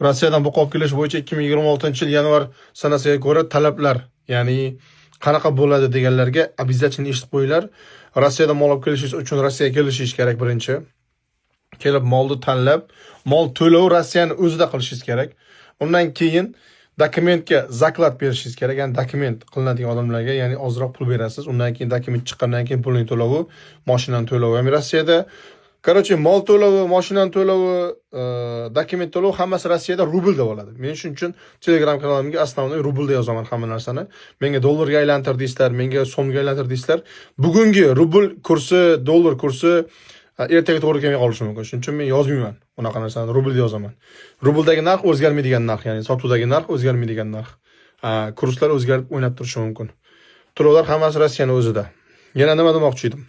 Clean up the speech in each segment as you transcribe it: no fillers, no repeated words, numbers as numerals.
Rossiyadan buqa olib kelish bo'yicha 2026-yil yanvar sanasiga ko'ra talablar, ya'ni qanaqa bo'ladi deganlarga обязательно eshitib qo'yinglar. Rossiyadan mol olib kelishingiz uchun Rossiyaga kelishingiz kerak birinchi. Kelib molni tanlab, mol to'lovi Rossiyani o'zida qilishingiz kerak. Undan keyin dokumentga заклад berishingiz kerak, ya'ni dokument qilinadigan odamlarga, ya'ni ozroq pul berasiz. Undan keyin dokument chiqqandan keyin pulning to'lovi, mashinani to'lovi ham Rossiyada. Короче, mol to'lovi, mashinani to'lovi, dokument to'lovi hammasi Rossiyada rublda bo'ladi. Men shuning uchun Telegram kanalimga основной rublda yozaman hamma narsani. Menga dollarga aylantir deysizlar, menga so'mga aylantir deysizlar. Bugungi rubl kursi, dollar kursi ertaga to'g'ri kelmay qolishi mumkin. Shuning uchun men yozmayman unaqa narsani, rublda yozaman. Rubldagi narx o'zgarmaydigan narx, ya'ni sotuvdagi narx o'zgarmaydigan narx. Kurslar o'zgarib o'ynab turishi mumkin. To'lovlar hammasi Rossiyani o'zida. Yana nima demoqchi edim?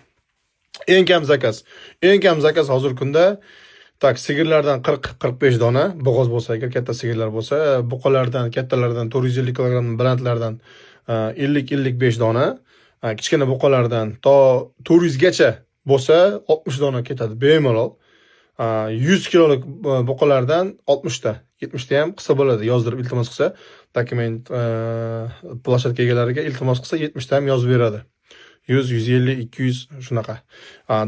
Eng kam заказ. Eng kam заказ hozirgi kunda, так, sigirlardan 40-45 dona, bo'g'oz bo'lsa agar, katta sigirlar bo'lsa, buqalardan, kattalardan 450 kilogramm balandlardan 50-55 dona, kichkina buqalardan to 400 gacha bo'lsa 60 dona ketadi bemalol. 100 kilolik buqalardan 60 ta, 70 ta ham qilsa bo'ladi, yozdirib iltimos qilsa, dokument площадка egalariga iltimos qilsa, 70 ta ham yozib beradi. 100, 150, 200 shunaqa.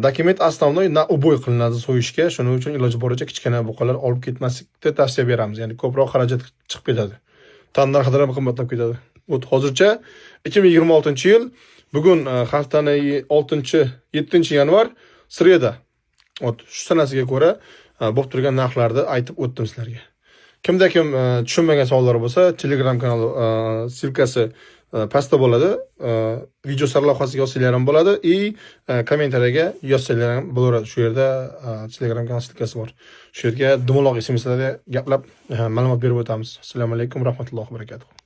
Dokument основной на убой qilinadi, so'yishga. Shuning uchun iloji boricha kichkina buqalar olib ketmaslikni tavsiya beramiz. Ya'ni ko'proq xarajat chiqib ketadi. Tan narxlar ham qimmatlab ketadi. Вот hozircha 2026-yil bugun haftani 6 7 yanvar, среда. Вот shu sanasiga ko'ra bo'lib turgan narxlarni aytib o'tdim sizlarga. Kimda kim tushunmagan savollar bo'lsa, Telegram kanali ссылка si pastda bo'ladi. Video sarlavhasiga yozsanglar ham bo'ladi и kommentariyaga yozsanglar ham bo'laveradi. Shu yerda Telegram kanal ссылка si bor. Shu yerga dumaloq SMSlarda gaplab ma'lumot berib o'tamiz. Assalomu alaykum rahmatullohi va barakatuh.